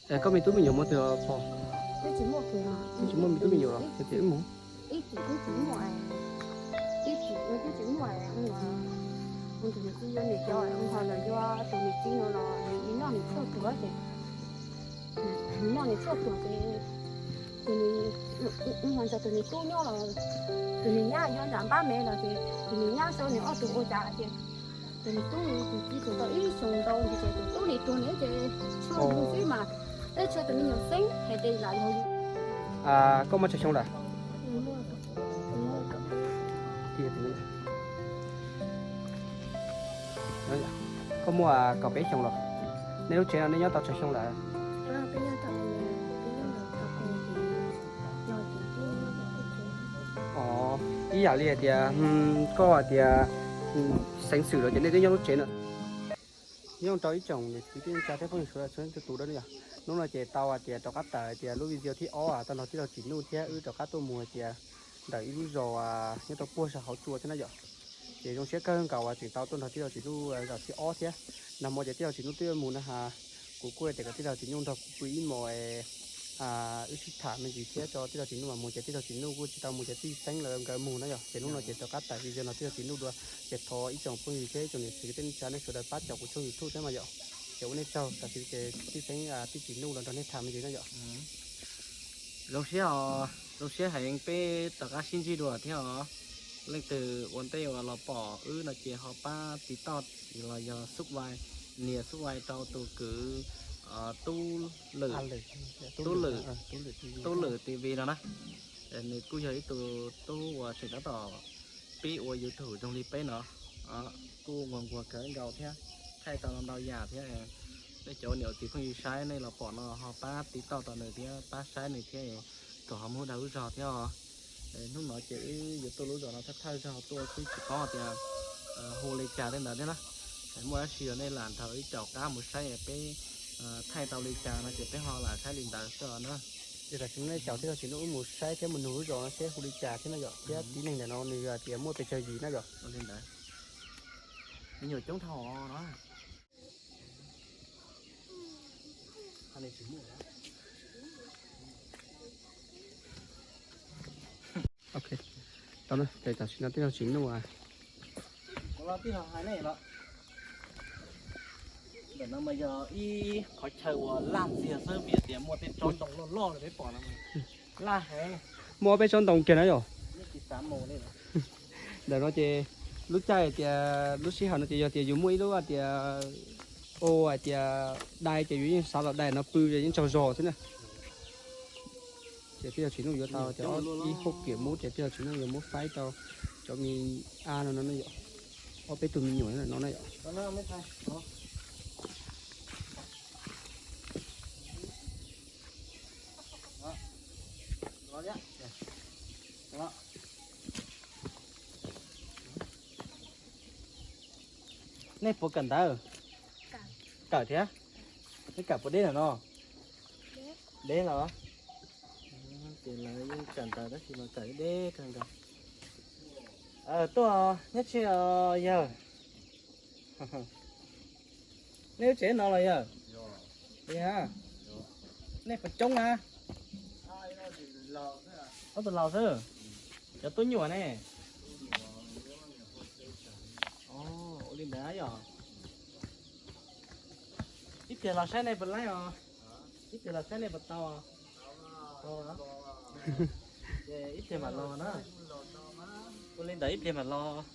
Koj me tub me nyuam muaj twg pog? Twb tsis muaj me tub me nyuam los tias wb mus. Ib txwm twb tsis muaj, ib txwm twb tsis muaj, tus niam txiv yuav niam cov, ho los yuav tus niam txiv no los nws noj nws tshuaj tuag ces, nws noj nws tshuaj tuag ces, ces nws ho nrog tus niam tub nyob los, tus niam nyab yuav nram npab me los ces tus niam nyab sau nws ob tug ua cas ces tus niam tub tus txiv tus tau ib xyoos ntau ces tus tub niam tuag nws ces tshuaj ntau xwb mas, teb tshuaj tus me nyuam xeeb hais tias lam yog. Koj muaj tsawg xyoo lawm? Koj muaj kaum peb xyoo los? Nej lub tsev no nej nyob tau tsawg xyoo lawm? Ib yam li hais tias koj hais tias xeev xwm los ces nej twb nyob lub tsev no. Nyob rau ib tsoom niam txiv kwv tij neej tsa thiab phooj ywg sawv daws txhua leej txhua tus na yom. Hnub no ces tau hais tias rov qab tawm hais tias lub video thib ob tau nrog tij laug Tsim Nuj thiab wb rov qab tuaj mus hais tias ntawm ib lub zos nyob rau puag saum hauv tsua thiab na yom. Ces zoo siab kawg nkaus uas tseem tau tuaj nrog tij laug Tsim Nuj zaum thib ob thiab. Nag hmo ces tij laug Tsim Nuj twb mus na has, kuv kuj tias kom tij laug Tsim Nuj nrog kuv pw ib hmos, wb sib tham me ntsis thiab tso tij laug Tsim Nuj mas mus ces tij laug Tsim Nuj kuj tsis tau mus ces tij Xeeb lawv nkawd mus na yom. Ces hnub no ces rov qab tawm video nrog tij laug Tsim Nuj dua. Ces thov ib tsoom phooj ywg thiab ib tsoom niam txiv kwv tij neej tsa nej sawv daws pab caum kuv tshooj YouTube thiab mas yom. Ces ua nej tsaug tam sim ces tij Xeeb, tij Tsim Nuj los nrog nej tham me ntsis na yom. Zoo siab os, zoo siab heev peb rov qab sib ntsib dua thiab os. Leej twg ua ntej uas los pom wb no ces ho pab tiv toj los yog subscribe, nias subscribe rau tus kwv Tub Lwm, Tub Lwm, Tub Lwm T V no na. Nws kuj yog ib tug tub uas tseem tab tom pib ua YouTube zoo li peb no, kuj nquag nquag kawg nkaus thiab, thaij tau ntau yam thiab. Nej cov niam txiv phooj ywg saib nej los pom no ho pab tiv toj tau nws thiab pab saib nws thiab, kom ho muab dag lub zog thiab os. Hnub no ces wb yuav tuaj lub zos no thawj thawj zaug tuaj xwb tsis paub tias hu li cas li ntawd thiab na. Muaj dab tsi los nej lam nrog wb caum qab mus saib peb thaij tau li cas no ces peb ho lam saib li ntawd xwb os na. Ces tam sim no nej caum tij laug Tsim Nuj wb mus saib thiab mus nug lub zos no seb hu li cas thiab no yom, thiab tib neeg ntawm no nws tias muaj pes tsawg yim na yom. Me nyuam coob dhau no. Ok, tau na, ces tam sim no tij laug Tsim Nuj ntawm no mas yog ib qhov chaw uas laj ntxiag xwb vim tias muaj tej tsob ntoo loj loj li peb pom no, laj heev. Muaj ob peb tsob ntoo kiag na yom. Ntawm no ces lub caij hais tias lub sij hawm no ces yog tias yus muaj ib lub hais tias, o, hais tias dai ces yus yeej xav los dai no pw yeej tsaug zog xwb na. Ces tij laug Tsim Nuj yuav tau cov ib hauj kiam mub ces tij laug Tsim Nuj yuav muab faib rau cov me ab no no na yom, ob peb tug me nyuam no na yom. Nej puas kawm ntawv? Kawm thiab. Nej kawm puas deb lawm no? Deb los? Ces lawv yeej kawm ntawv tab sis mas kawm deb kawg nkaus. Tuaj nyob tsis yawg. Nej lub tsev no los yawg? Nej puas coob na? Ob tug laus xwb. Cov tub nyuam ne? Ua li ntawd yom. Ib pliag los saib nej puas laib os. Ib pliag los saib nej puas tau. Ib pliag mam los na. Ua li ntawd ib pliag mam los.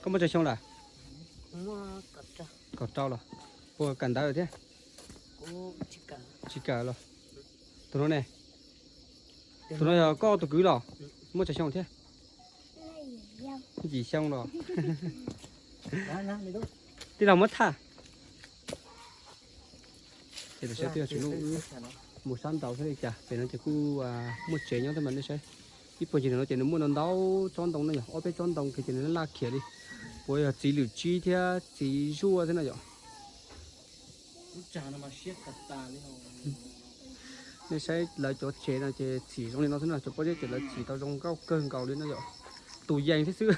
Koj muaj tsawg xyoo lawm? Kaum rau los? Puas kawm ntawv thiab? Tsis kawm los? Tus no ne? Tus no yog koj tus kwv los? Muaj tsawg xyoo thiab? Yim xyoo los? Tij laug muab thaj. Ces tam sim no wb mus sab nraud saib li cas, pem no ces kuj muaj tsev nyob thiab mas nej saib. Ib puag ncig no ces nws muaj ntau ntau tsob ntoo no yog ob peb tsob ntoo kiag ces nws laj khiav li. Puas yog txiv lwm tsib thiab txiv zuaj thiab no yom. Nej saib lawv cov tsev no ces txhim zoo li no xwb na, cov pob zeb ces lawv txhim tau zoo nkauj kawg nkaus li no yom. Tus yees thiab xwb,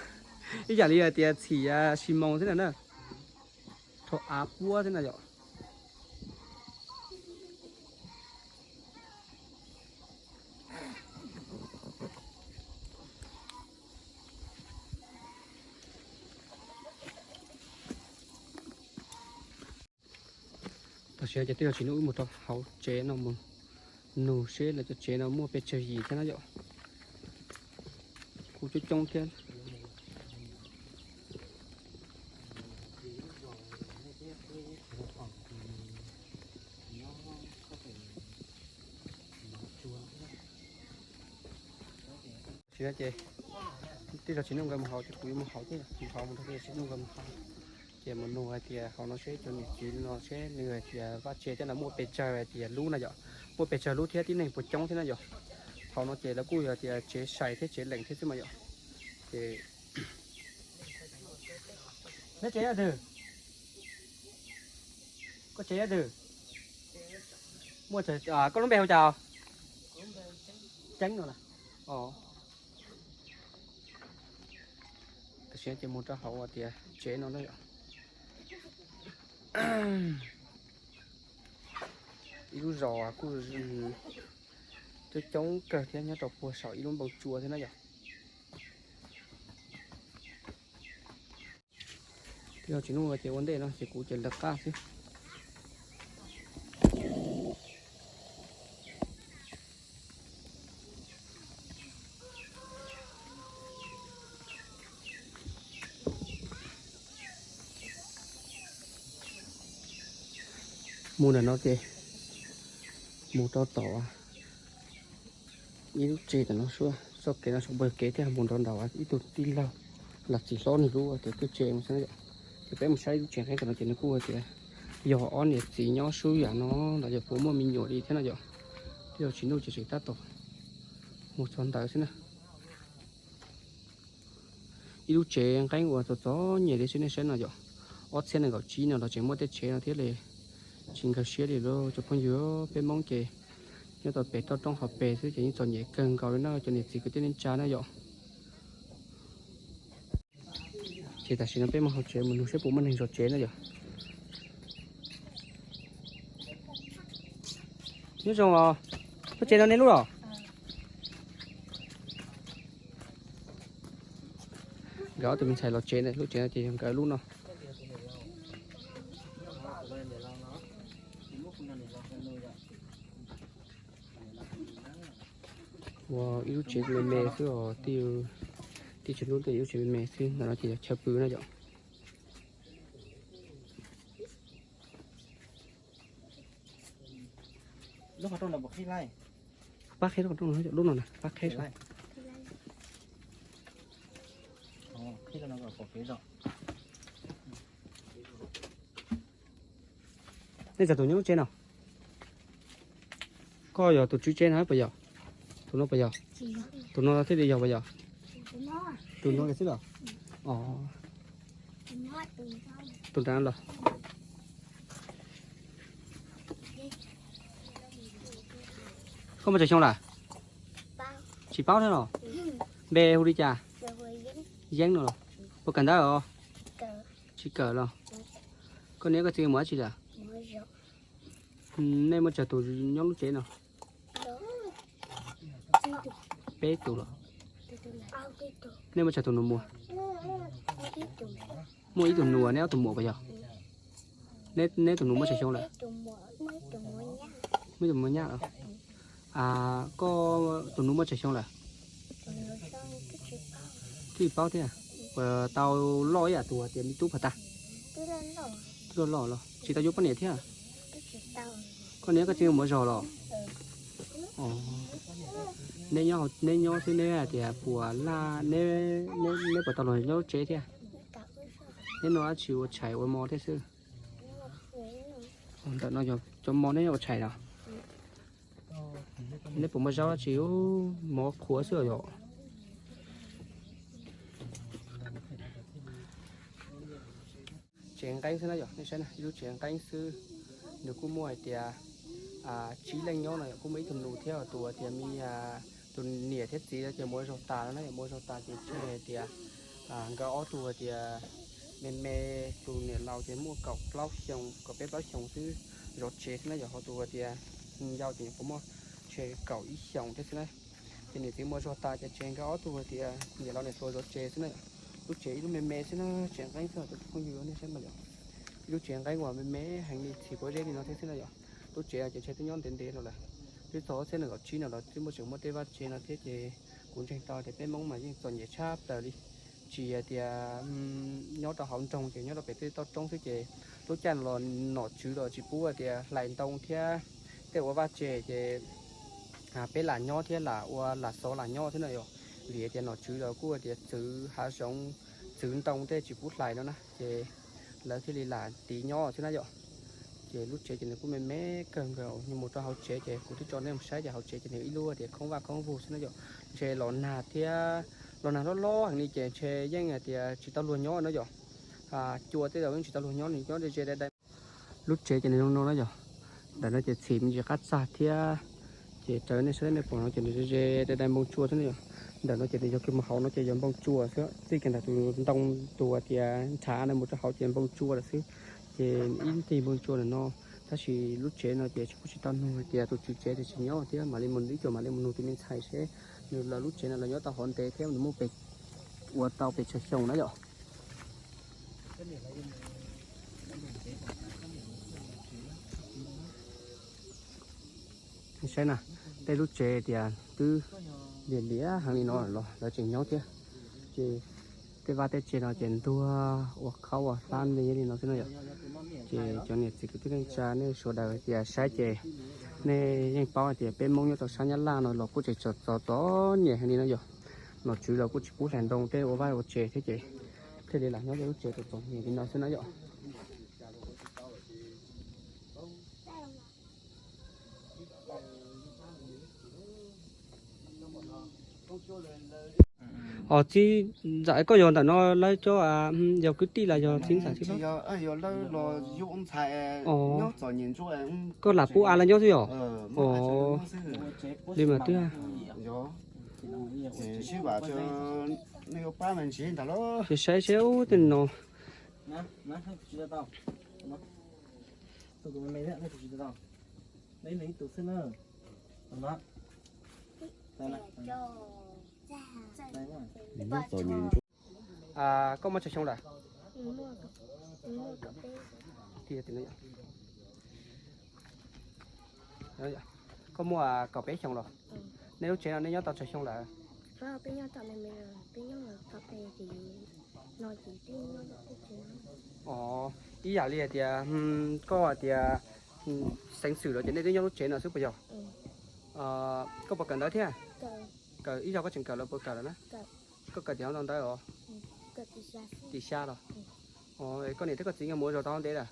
ib yam li hais tias txhim xi moos xwb na na. Rho av puab xwb na yom. Tam sim no ces twb yog Tsim Nuj wb mus rau hauv tsev no mus nug seb lawv cov tsev no muaj pes tsawg yim thiab na yom. Kuj coob coob thiab. Tam sim no ces twb yog Tsim Nuj nkawd mus hauv ces kuv yuav mus hauv thiab, mus hauv mus nrog Tsim Nuj nkawd mus hauv. Ces mus nug hais tias hauv no seb cov niam txiv no seb nws hais tias vaj tsev cov no muaj pes tsawg hais tias lub na yom, muaj pes tsawg lub thiab tib neeg puas coob thiab na yom. Hauv no ces lawv kuj yog tias tsev sai thiab tsev lees thiab xwb mas yom. Ces neb tsev yog twg? Koj tsev yog twg? Muaj, koj lub npe hu cas? Ceeb no. Tam sim no ces mus rau hauv tias tsev no na yom. Ib lub zos kuj coob coob kawg thiab, nyob rau puag saum ib lub npoo tsua thiab na yom. Twb yog Tsim Nuj ces ua ntej no ces kuv ces lawv qab xwb. Mus ntawm no ces mus rau tom ib lub tsev tom no, txoj kev no saum npawg kev thiab mus nrov nraud ib tug tij laug los txiv hlob nws lub tias twj tsev mus xwb na yom. Ces peb mus saib ib lub tsev nqeeb tom no ces nws kuj hais tias yog ob niam txiv nyob sub yam no los yog puas muaj me nyuam li thiab na yom. Twb yog Tsim Nuj ces tseem tab tom mus txog ntawd xwb na. Ib lub tsev nqeeb uas txom txom nyem li xwb nej saib no yom. Ob txhiab nees nkaum tsib no los tseem muaj tej tsev no thiab li, tsis nkag siab li lauj cov phooj ywg. Peb Hmoob ces nyob tau pem toj roob hauv pes xwb ces yeej txom nyem kawg nkaus li na cov niam txiv kwv tij neej tsa na yom. Ces tam sim no peb mus hauv tsev mus nug seb puas muaj neeg zov tsev na yom. Nyob zoo os, lub tsev no nej lub los? Nkawd ob tug me ntxhais los tsev na, lub tsev no ces yog nkawd lub no. Ua ib lub tsev me me xwb os, tij Tsim Nuj tej ib lub tsev me me xwb, ntawm no ces yog chaw pw na yom. Pab qhib lub qhov rooj no, lub no na, pab qhib saib. Nej txog tus nyob lub tsev no, koj yog tus tswv tsev no puas yog? Tus no puas yog? Tus no thiaj li yog puas yog? Tus no xwb los? Os, tus nrad los. Koj muaj tsawg xyoo lawm? Tsis paub thiab los? Npe hu li cas? Yeeb no los? Puas kawm ntawv os? Tsis kawm los? Koj niam koj txiv mus dab tsi lawm? Nej muaj tsawg tus nyob lub tsev no? Peb tus los? Nej muaj tsawg tus nus muag? Muaj ib tug nus, neb ob tug muam puas yog? Neb tus nus muaj tsawg xyoo lawm? Muaj ib tug muam nyab los? Koj tus nus muaj tsawg xyoo lawm? Twb tsis paub thiab. Puas tau loj ib yam tus tias me tub puag ta? Twb loj loj los tsis tau yuav poj niam thiab? Koj niam koj txiv mus ua zog los? Neb nyob xwb neb hais tias puas laj, neb puas tau los nyob lub tsev thiab? Neb noj dab tsi ua tshais ua mov thiab xwb? Ntawm no yog cov mov neb ua tshais los? Neb puas muaj zaub dab tsi? Mov qhuav xwb yom. Tsev nqeeb xwb na yom, nej saib na, ib lub tsev nqeeb xwb. Nws kuj muaj hais tias tsib leej nyob no yom, kuj muaj ib tug nus thiab tus hais tias me, tus niam thiab txiv no ces mus ua zog tas no na yom, mus ua zog tas ces thiaj li hais tias nkawd ob tug hais tias me me, tus niam laus ces muaj kaum plaub xyoos, kaum peb plaub xyoos xwb, zov tsev xwb na yom, ho tus hais tias yau ces nyuam qhuav muaj tshe kaum ib xyoos thiab xwb na. Ces niam txiv mus ua zog tas ces tseg nkawd ob tug hais tias niam laus niam hluas zov tsev xwb na yom. Lub tsev ib lub me me xwb na, tsev nqeeb xwb os cov phooj ywg, nej saib mas yom. Lub tsev nqeeb uas me me heev li txhim pob zeb li no thiab xwb no yom. Lub tsev ces ntshe twb nyob ntev ntev los lawm, twb txog ob txhiab nees nkaum tsib no los twb muaj tseem muaj tej vaj tsev no thiab ces kuv ntseeg tau tias peb Hmoob mas yeej txom nyem tshaj plaws li. Tsis hais tias nyob rau hauv nroog ces nyob rau pem tej toj roob xwb ces lub caij no los nom tswv los tsis pub tias hlais ntoo thiab tej ua vaj tsev ces peb lam nyob thiab lam ua lam xov lam nyob xwb no yom. Vim tias nom tswv los kuj tias txwv hav zoov, txwv ntoo tej tsis pub hlais no na ces lawv thiaj li lam tiv nyob xwb na yom. Ces lub tsev ces nws kuj me me kawg nkaus, nws mus rau hauv tsev ces kuv twb tso nej mus saib ces hauv tsev ces nws ib lub tias khoob vaj khoob vug xwb na yom. Ntshe los nag thiab, los nag loj loj heev li ces ntshe yeej hais tias tsis tau luag nyob no yom. Cua tej zaum yeej tsis tau luag nyob, nws nyob ze ze dai dai. Lub tsev ces nws zoo no na yom. Ntawm no ces txhim me ntsis qab txag thiab, ces raws nej saib nej pom no ces nws ze ze dai dai npoo tsua xwb na yom. Ntawm no ces nws yog kiag mus hauv no ces yog npoo tsua xwb, txij kiag ntawm tus ntoo tus tias nrhav no mus rau hauv ces npoo tsua lawm xwb. Ces ib teg npoo tsua ntawm no, tab sis lub tsev no ces tsis kuj tsis tau nug hais tias tus tswv tsev tias tsis nyob thiab mam li mus ib co mam li mus nug tus me ntxhais seb nws lawv lub tsev no lawv nyob tau hov ntev thiab nws muaj pes, ua tau pes tsawg xyoo na yom. Saib na, tej lub tsev tias twb liam liam heev li no los lawv tseem nyob thiab. Ces tej vaj tej tsev no ces ntuag ua khaub ua hlab li no xwb no yom. Ces cov niam txiv kwv tij neej tsa nej sawv daws hais tias saib ces nej yeej paub hais tias peb Hmoob nyob rau sab Nyab Laj no los kuj tseem txom txom nyem heev li no yom. Nom tswv los kuj tsis pub hlais ntoo tej ua vaj ua tsev thiab ces thiaj li lam nyob tej lub tsev txom txom nyem li no xwb na yom. Os txiv ntxawm, koj yog ntawm no lawv cov yog kwv tij los yog txiv ntxawm txiv hlob? Koj lam pub av lawv nyob xwb yom? Os, li mas twb saib saib ub tej no. Koj muaj tsawg xyoo lawm? Koj muaj kaum peb xyoo los? Nej lub tsev no nej nyob tau tsawg xyoo lawm? Os, ib yam li hais tias koj hais tias xeev xwm los ces nej twb nyob lub tsev no xwb puas yog? Koj puas kawm ntawv thiab? Kawm ib zaug koj tseem kawm los puas kawm lawm na? Koj kawm tim hov ntau ntawv os? Tim xya los? Koj niam thiab koj txiv nkawd mus ua zog tau ntev lawm?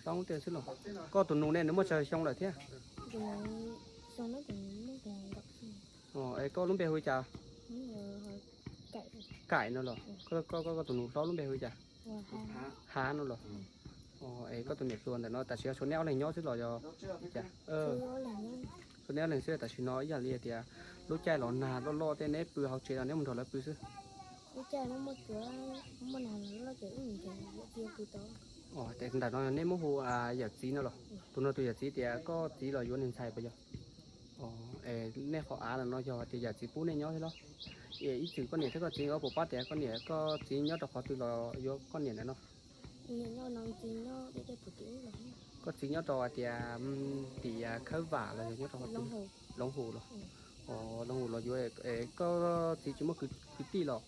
Plaub hnub tej xwb los? Koj tus nus ne nws muaj tsawg xyoo lawm thiab? Es koj lub npe hu li cas? Kaim no los? Koj tus nus hlob lub npe hu li cas? Hav no los? Es koj tus niam hluas ntawm no tam sim no tshuav neb ob leeg nyob xwb los yog li cas? Tshuav neb ob leeg xwb tam sim no ib yam li hais tias lub caij los nag loj loj tej neb pw hauv tsev los neb mus nrog lawv pw xwb? Ntawm no neb muab hu yawm txiv no los? Tus no tus yawm txiv tias koj txiv los yuav niag ntxhais puas yog? Nej qhov av no yog tias yawm txiv pub nej nyob thiab los? Ib txwm koj niam thiab koj txiv puas paub tias koj niam koj txiv nyob rau qhov twg los yuav koj niam ntawm no? Koj txiv nyob rau hais tias tim khawb vam los yog nyob rau qhov twg? Loob Hus los? Loob Hus los yuav. Koj txiv tsis muaj kwv tij los?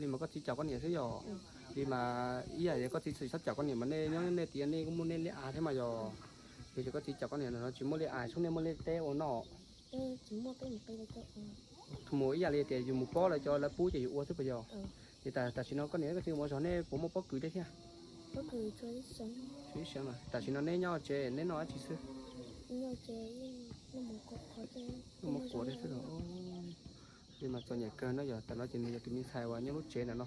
Li mas koj txiv caum koj niam xwb yog? Li mas ib yam li koj txiv txhob caum koj niam mas nej nyob nej tias nej kuj muaj nej li av thiab mas yog? Yog tias koj txiv caum koj niam no tsis muaj li av, tsis muaj nej muaj li teb ua noj? Mus ib yam li tias yus mus pob lawv cov lawv pub ces yus ua xwb puas yog? Ces tam sim no koj niam koj txiv mus ua zog nej puas muaj pob kws thiab? Tam sim no neb nyob tsev neb noj dab tsi xwb? Noj mov kuav thiab xwb los? Li mas txom nyem kawg no yog. Tam no ces nws yog tus me ntxhais uas nyob lub tsev ntawm no,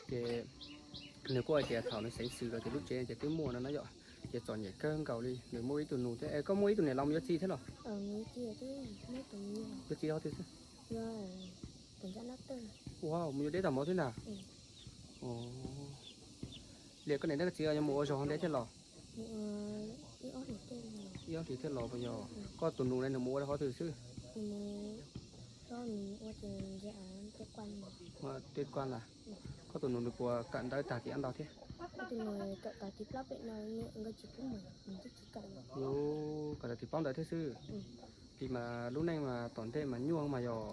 ces nws kuj hais tias thaum nws xeev xwm los ces lub tsev ces twb muaj no na yom. Ces txom nyem kawg nkaus li, nws muaj ib tug nus thiab. Es koj muaj ib tug niam laus mus yuav txiv thiab los? Yuav txiv qhov twg xwb? Ua mus yuav deb tag mov xwb ntag. Li koj niam thiab koj txiv yuav mus ua zog ntev thiab los? Ib ob hlis thiaj los puas yog? Koj tus nus ne nws mus ua rau qhov twg xwb? Nws mus, nws ua ces nce av tej kuaj. Tej kuaj las. Koj tus nus nws puas kawm ntawv tag tim ab ntau thiab? Koj tus nus kawm tag tim plaub pem no, nkawd tsis pub mus, nws twb tsis kawm. Yus kawm tag tim plaub ntawd thiab xwb. Vim mas lub neej mas tom ntej mas nyuaj mas yog.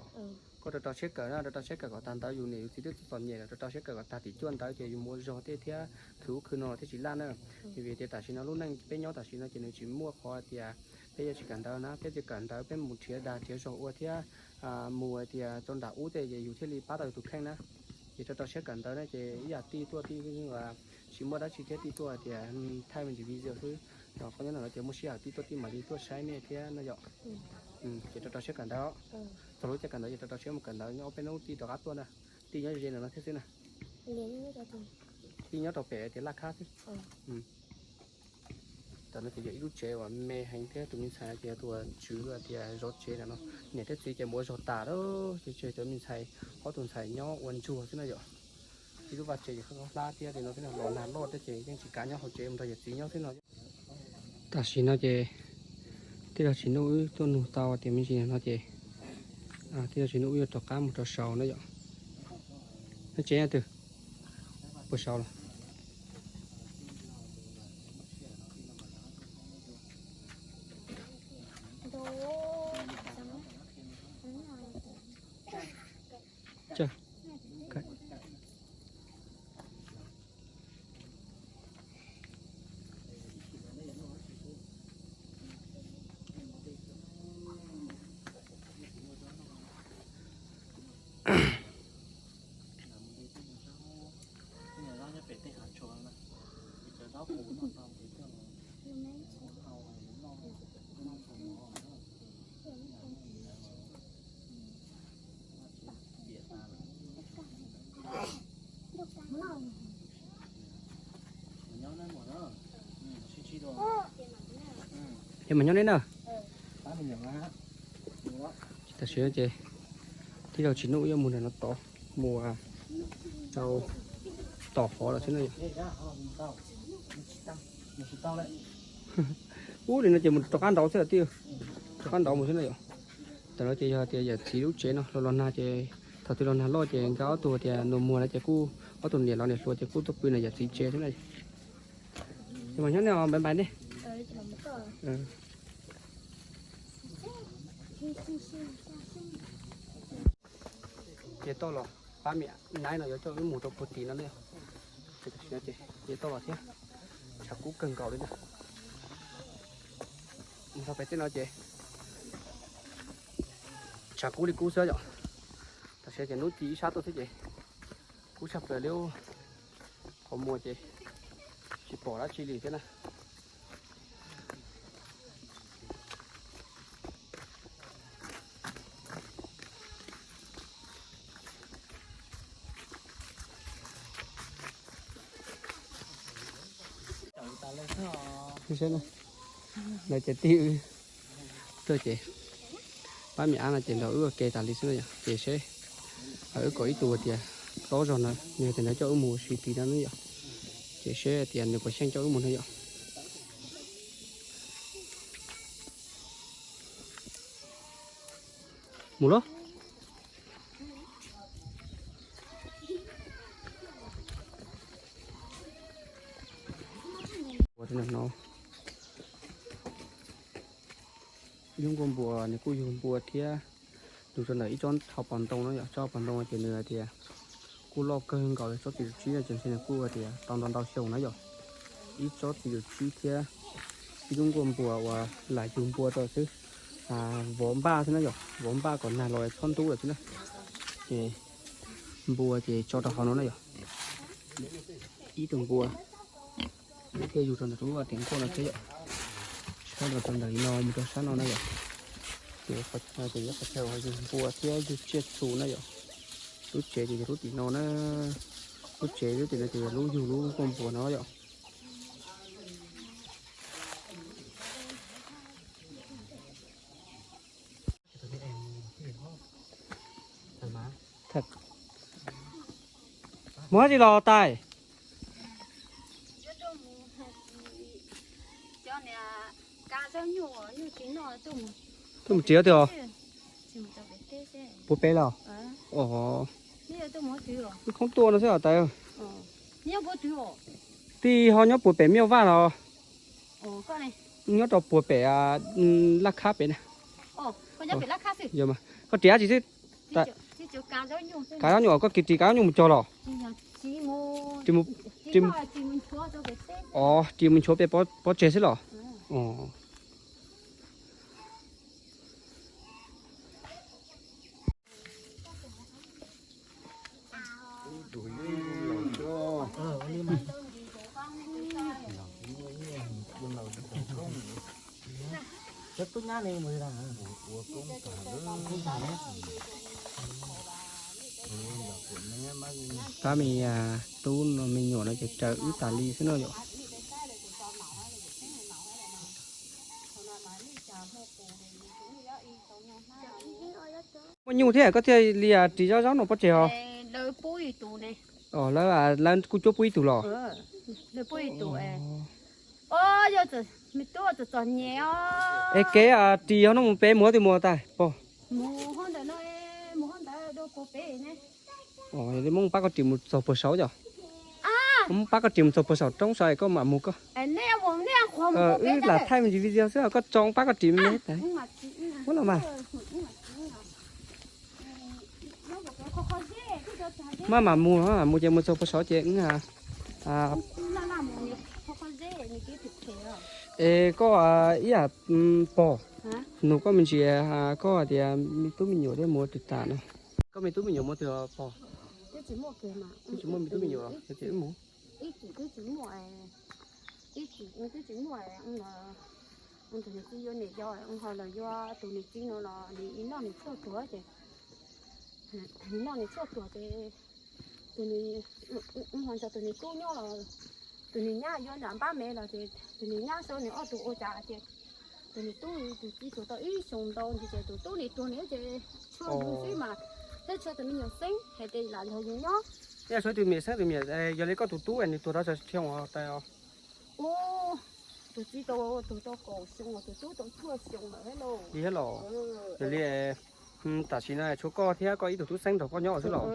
Koj rau rau siab kawm na, rau rau siab kawm kom tag ntawd, yus niam yus txiv twb txom nyem lawm, rau rau siab kawm kom tag tim cuaj ntawd ces yus mus ua zog tej thiab khwv ub khwv no thiaj tsis laj na. Vim tias tam sim no lub neej peb nyob tam sim no ces nws tsis muaj qhov tias peb yuav tsis kawm ntawv na, peb tsis kawm ntawv peb mus nrhiav dag nrhiav zog ua thiab mus tias rau nram ub tej ces yus thiaj li pab tau yus tus kheej na. Ces rau rau siab kawm ntawv na ces ib yam tij tuaj tij tsis muaj dab tsi thiab tij tuaj tias thaij me ntsis video xwb. Qhov nyob no ces muaj sij hawm tij tuaj tij mam li tuaj saib nej thiab no yom. Ces rau rau siab kawm ntawv. Txog lub caij kawm ntawv ces rau rau siab mus kawm ntawv, nyob ob peb hnub tij rov qab tuaj na. Tij nyob ze no no thiab xwb na. Tij nyob rau pem tias laj khab xwb. Tam no ces yog ib lub tsev uas me heev thiab tus me ntxhais no ces yog tus uas tswv tias zov tsev ntawm no. Niam thiab txiv ces mus ua zog tas lawm ces tseg cov me ntxhais, ob tug ntxhais nyob ua ntsuag xwb no yom. Ib lub vaj tsev ces qhov hlab thiab li no xwb no, los nag loj thiab ces yeej tsis kav nyob hauv tsev, mus nrog yawm txiv nyob xwb no. Tam sim no ces tij laug Tsim Nuj wb tuaj nug tau tias me ntsis no ces tij laug Tsim Nuj wb yuav rov qab mus rau saud na yom. Nyob tsev nyob twg? Puas saud los? Ces mas nyob neb na. Tam sim no ces tij laug Tsim Nuj yuav mus nram no tod, mus rau tom hov lawm xwb na yom. Ub, li no ces mus rov qab nraud xwb tij, rov qab nraud mus xwb na yom. Tam no ces yog tias yawm txiv lub tsev no los los nag ces thaum twg los nag loj ces nkawd ob tug tias nus muag no ces kuj ob tug niam laus niam hluas ces kuj tuaj pw nram yawm txiv tsev xwb na. Ces mas nyob nej os, npais npais nej. Ces toj los pab me nyab no yuav coj wb mus rau puag tim no na. Ces toj los thiab, tshav kub kawg nkaus li na. Mus txog pem tej no ces tshav kub li kub xwb yom. Tam sim no ces hnub ci ib sab tuaj xwb ces kub tshaj plaws li. Qhov muag ces tsis pom dab tsi li thiab na. Lawv cov tij tuaj ces pab me ab no ces nrog wb ua ke tas li xwb na yom. Ces seb wb kom ib tug tias tau zog na, nws tias nws coj wb mus ua si tid no na yom. Ces seb tias nws puas xyeej coj wb mus na yom. Mus lauj. Ua no, ib lub nkuaj npua, nws kuj yug npua thiab. Yug rau ntawm ib tsob hauv paus ntoo no yom, tsob hauv paus ntoo ces nws hais tias kuj loj kawg nkaus li, tsob txiv tswv tsib no ces ntshe nws kuj hais tias tau ntau ntau xyoo na yom. Ib tsob txiv tswv tsib thiab ib lub nkuaj npua uas lam yug npua rau xwb, vov npaj xwb na yom, vov npaj kom nag los txhob ntub lawm xwb na. Ces npua ces tso rau hauv no na yom. Ib tug npua thiaj yug rau ntawm lub tiaj nkuaj no thiab yom. Sab los rau ntawm li no mus rau sab no na yom. Ces ces yog qhov chaw uas yug npua thiab yug tsiaj txhu na yom. Lub tsev ces yog lub tim no na. Lub tsev lub tim no ces yog lub yug lub nkuaj npua no yom. Muab dab tsi los tais? Tuaj mus tsev tiag os. Puag pem los? Khoob tuaj no xwb os tais. Tij ho nyob puag pem Miaj Vaj los? Nyob rau puag pem Laj Khab pem na. Koj ris dab tsi xwb? Kav zaub nyuj, koj ris kav zaub nyuj mus cog los? Ris mus nchuav pem pov tseg xwb los? Tab me tub me nyuam no ces raws wb tas li xwb no yom. Muaj nyuj thiab koj thiaj li ris zaub zaub no pov tseg os. Lawv kuj cuab pub ib tug los? Es kev ris ho no mus pem mus twg mus tais pog? Muab pab koj ris mus txog puag saud yom. Muab pab koj ris mus txog puag saum roob saud es koj mam mus koj. Wb lam thaij me ntsis video xwb koj tso pab koj ris me me tais. Muab los mas. Maj mam mus, mam mus ces mus txog puag saud ces wb Es koj ib yam pog, nug koj me ntsis, koj tias me tub me nyuam thiab mus twg tas no? Koj me tub me nyuam mus twg pog? Twb tsis muaj me tub me nyuam los? Ib txwm twb tsis muaj, ib txwm twb tsis muaj, tus niam txiv yuav niam yau ho los yuav tus niam txiv no los nws noj nws tshuaj tuag ces, nws noj nws tshuaj tuag ces tus, ho nrog tus niam tub nyob los, tus niam nyab yuav nram npab me los ces tus niam nyab sau nws ob tug ua cas ces tus niam tub, tus txiv tuag tau ib xyoos ntau ntsis ces tus tub nim tuag nws ces tshuav yus xwb mas, thiab tshuav tus me nyuam xeeb hais tias lam nrog yus nyob. Yog tshuav tus me nyuam xeeb tus me nyuam, yog li koj tus tub nws tuag tau tsawg xyoo os tais os? Tus txiv tau, tuag tau kaum xyoo, tus tub tau cuaj xyoo lawm thiab lauj. Li thiab los? Yog li tam sim no tshuav koj thiab koj ib tug tub xeeb nrog koj nyob xwb los?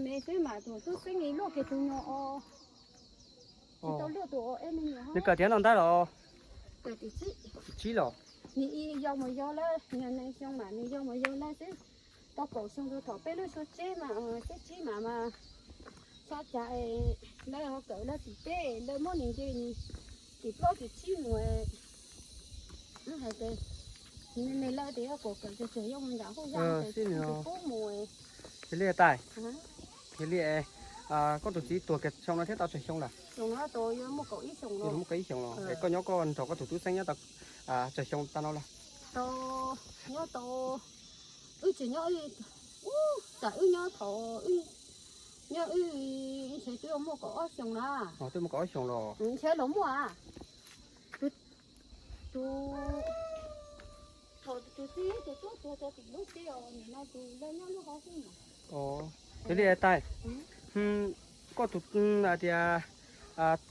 Me xwb mas tus tub xeeb luaj kiag tus nyuag os. Tsis tau luaj tus os, me nyuam. Nws kawm tiav no ntawd los? Kawm tim tsib. Tim tsib los? Nws yau mus yau lawm, nws nees xyoo mas nws yau mus yau lawm xwb. Tau kaum xyoo rau thaum peb lub suab tseb mas, tseb tsib mas mas, xyov cas lawv ho kawm lawv tim peb, lawv muab nws nce nws tim plaub tim tsib mus. Hais tias nws me lawv tias yuav kom kawm tseg tseg yuav mus nram hauj lwm, nws pub mus. Yog li tais, yog li koj tus txiv tuag kiag xyoo no thiab tau tsawg xyoo lawm? Xyoo no tau yuav muaj kaum ib xyoos los. Muaj kaum ib xyoos los es koj nyob koj nrog koj tus tub xeeb nyob tau tsawg xyoo tau no lawm? Tau, nyob tau, wb tsis nyob, tam wb nyob thaum, nyob wb ntshe twb muaj kaum ob xyoos na. Twb muaj kaum ob xyoos los? Ntshe los muaj a. Tus, thaum tus txiv tus tub tuag rau tim lub teb os, nim no tus lawv nyob lub hauv xwb. Yog li tais, koj tus, hais tias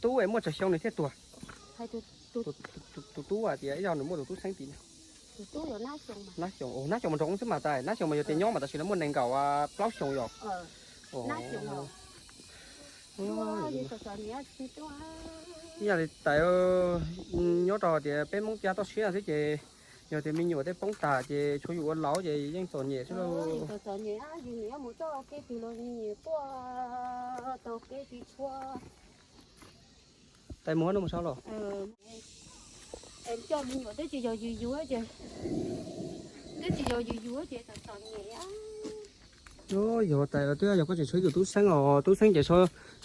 tub es muaj tsawg xyoo nws thiaj tuag? Tus tub hais tias ib zaug nws muaj tus tub xeeb tim nab xyoo, nab xyoo mas nrog xwb mas tais, nab xyoo mas yog tias nyob mas tam sim no muaj nees nkaum plaub xyoos yom. Ib yam li tais, nyob rau tias peb Hmoob Cab toj siab xwb ces yog tias me nyuam tej poob tas ces tshuav yus ua laus ces yeej txom nyem xwb lauj. Tais mus no mus sau los? Coj me nyuam twb tsis yog yus yug ces, twb tsis yog yus yug ces txom txom nyem. Yog tais twb yog koj tseem tshuav ib tug tub xeeb os, tub xeeb ces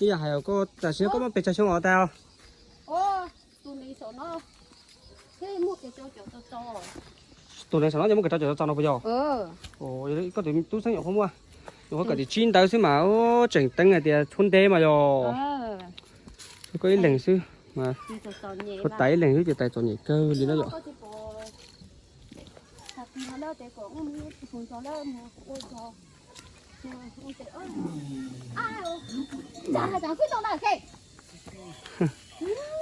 ib yam hais koj tam sim no koj muaj pes tsawg xyoo os tais os? Tus neeg saum no ces muaj kaum rau caum tau no puas yog? Koj tus tub xeeb nyuam qhuav muaj, nyuam qhuav kawm tim tsib ntawd xwb mas tseem teeb hais tias tshuav ntev mas yog. Tshuav koj ib leeg xwb mas, tshuav tais ib leeg xwb ces tais txom nyem kawg li na yom.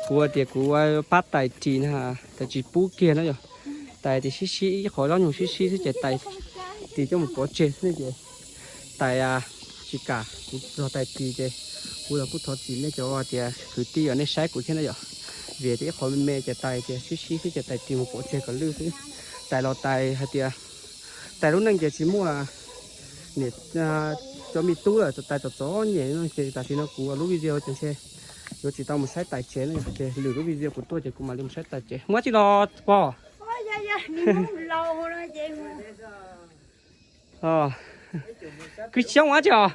Kuv tias kuv pab tais ris na, tais tsis pub kiag na yom. Tais ces sib sib ib qho zaub nyuj sib sib xwb ces tais ris coj mus pov tseg xwb ces tais tsis kam kuv txog tais ris ces kuv los kuj thov txim nej cov tias kwv tij os nej saib kuv thiab na yom. Vim tias ib qho me me ces tais tias sib sib xwb ces tais ris mus pov tseg kom lwj xwb. Tais los tais hais tias tais lub neej ces tsis muaj niam cov me tub lawm, tais txom txom nyem no ces tam sim no kuv lub video ces ntshe yuav tsis tau mus saib tais tsev no ces lwm lub video kuv tuaj ces kuv mam li mus saib tais tsev. Muab tsis los pog. Kwv Xyooj ua tsi os?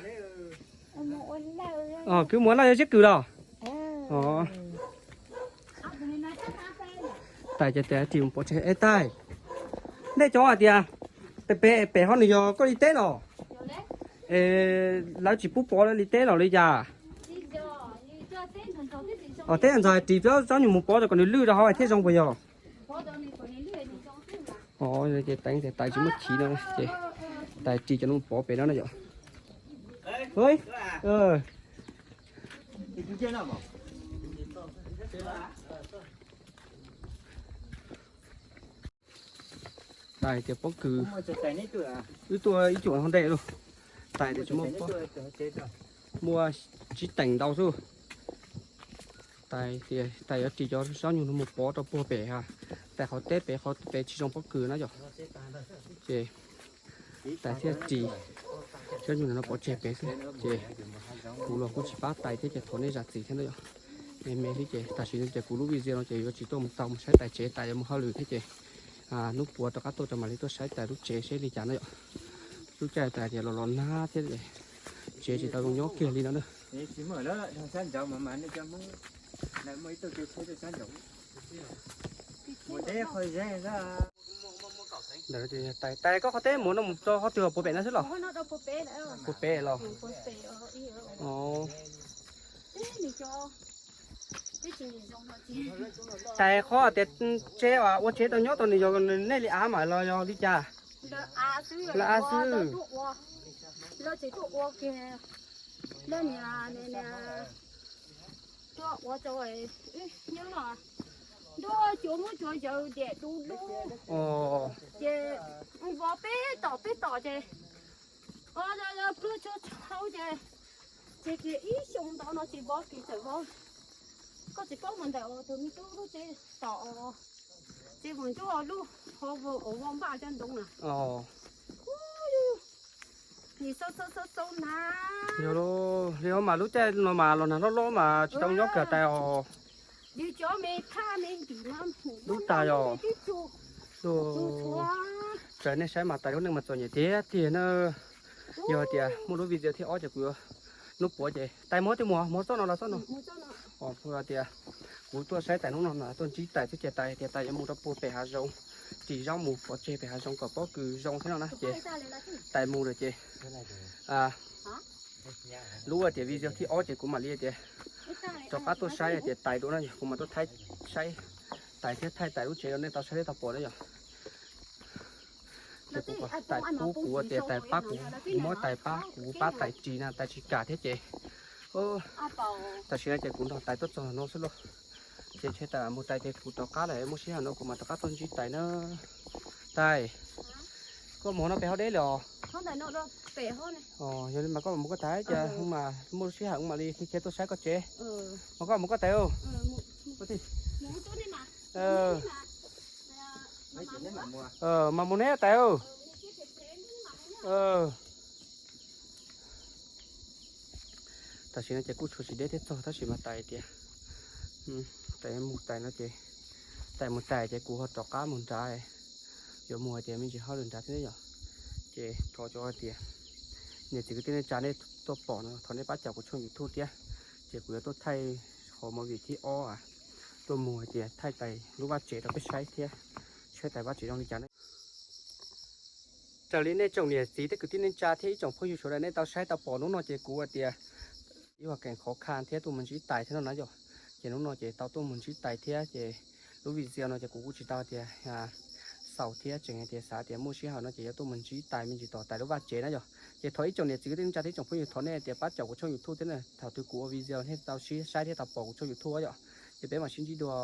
Kwv muab laj yuav siab kws los? Tais ces tis pov tseg. Es tais, nej cov hais tias pem pem ho nws yog koj li teb los? Es lawv tsis pub pov li teb los li cas? Os, teb ntxog ris plaub zaub nyuj mus pov rau kom nws lwj rau hauv thiaj zoo puas yog? Os, ces tais tias tais tsis muaj chiv no ces tais ris cov no pov pem no na yom. Tais tias pob kws, wb tuaj ib cuam hauv ntej lauj. Tais tias tsis muaj pob, muaj tsib teem ntau xwb. Tais tias tais yuav ris cov zaub nyuj no mus pov rau puag pem ha, tais qhov teb pem qhov pem tsis zoo pob kws na yom. Ces tais thiaj ris zaub nyuj no pov tseg pem xwb ces kuv los kuj tsis pab tais thiab ces thov nej zam txim thiab na yom. Me me xwb ces tam sim no ces kuv lub video no ces yuav tsis tuaj mus tau mus saib tais tsev, tais yuav mus hauj lwm thiab ces hnub puav rov qab tuaj rau mam li tuaj saib tais lub tsev seb li cas na yom. Lub caij tais tias los los nag thiab tsev tsis tau zoo nyob kiag li no na. Tais, tais koj qhov teb muag no mus rau qhov twg puag pem no xwb los? Puag pem los? Tais qhov tias tsev ua tsev tau nyob tau nws yog nej li av mas los yog li cas? Lawv av xwb. Lawv tsev tuaj ua kiag, lawv niam tuaj ua rau nyob no, ntuj, cuav muab cuav yaws diam du lug, ces vov peb tom peb tom ces pluag tshau tshau ces, ces kiag ib xyoo ntau no tsis vov kiag txawm vov. Koj tsis paub mus ntawm tus me tub lub tsev tom, tsev vog ntsuab lub hauv vog npaj cov ntoo na. Nim xau xau xau xau na. Yog li mas lub caij no mas los nag loj loj mas tsis tau nyob kiag tais os. Yus cov me thaj me ntim mas dub tas yog. Txawm nej saib mas tais lub neej mas txom nyem tiag tiag na. Yog tias muaj lub video thib ob ces kuv yuav, hnub puav ces tais muab tej muag muag txoj no los txoj no. Tias kuv tuaj saib tais hnub no tuaj ntsib tais xwb ces tais tias tais yuav mus rau puag pem hav zoov, ris zaub mus pov tseg pem hav zoov kom pob kws zoo thiab no na ces tais mus lawm ces lub tias video thib ob ces kuv mam li tias rov qab tuaj saib tias tais dua no yog kuv mam tuaj thaij saib tais thiab thaij tais lub tsev rau nej tau saib thiab tau pom na yom. Ces kuv, tais pub kuv tias tais pab kuv, kuv muab tais pab kuv pab tais ris na tais tsis kam thiab ces tam sim no ces kuv nrog tais tuaj txog no xwb lauj. Ces ntshe tais mus tais ces kuv rov qab lawm, muaj sij hawm no kuv mam rov qab tuaj ntsib tais na. Tais, koj mus no pem hauv deb lawm os? Yog li mas koj mus koj tais, ces mas muaj sij hawm mam li khiav tuaj saib koj tsev. Mas koj mus koj tais. Mas mus neb tais. Tam sim no ces kuj tshuav tsis deb thiab txog tab sis mas tais tias tais mus tais no ces, tais mus tais ces kuv ho rov qab mus nrad, yuav mus hais tias me ntsis hauj lwm nrad thiab yom. Ces thov cov hais tias niam txiv kwv tij neej tsa nej tuaj pom no thov nej pab caum kuv tshooj YouTube thiab. Ces kuv yuav tuaj thaij qhov movie thib ob tuaj mus hais tias thaij tais lub vaj tsev rau peb saib thiab, saib tais vaj tsev zoo li cas na. Raws li nej tsoom niam txiv thiab kwv tij neej tsa thiab ib tsoom phooj ywg sawv daws nej tau saib tau pom hnub no ces kuv hais tias ib ua keem qhov kha thiab tuaj mus ntsib tais thiab no na yom. Ces hnub no ces tau tuaj mus ntsib tais thiab ces lub video no ces kuv kuj tsis tau tias xaus thiab tseem hais tias xav tias muaj sij hawm no ces yuav tuaj mus ntsib tais me ntsis tom tais lub vaj tsev na yom. Ces thov ib tsoom niam txiv kwv tij neej tsa thiab ib tsoom phooj ywg thov nej tias pab caum kuv tshooj YouTube thiab na, thaum twg kuv ua video nej tau sib saib thiab tau pom kuv tshooj YouTube yom. Ces peb mam sib ntsib dua.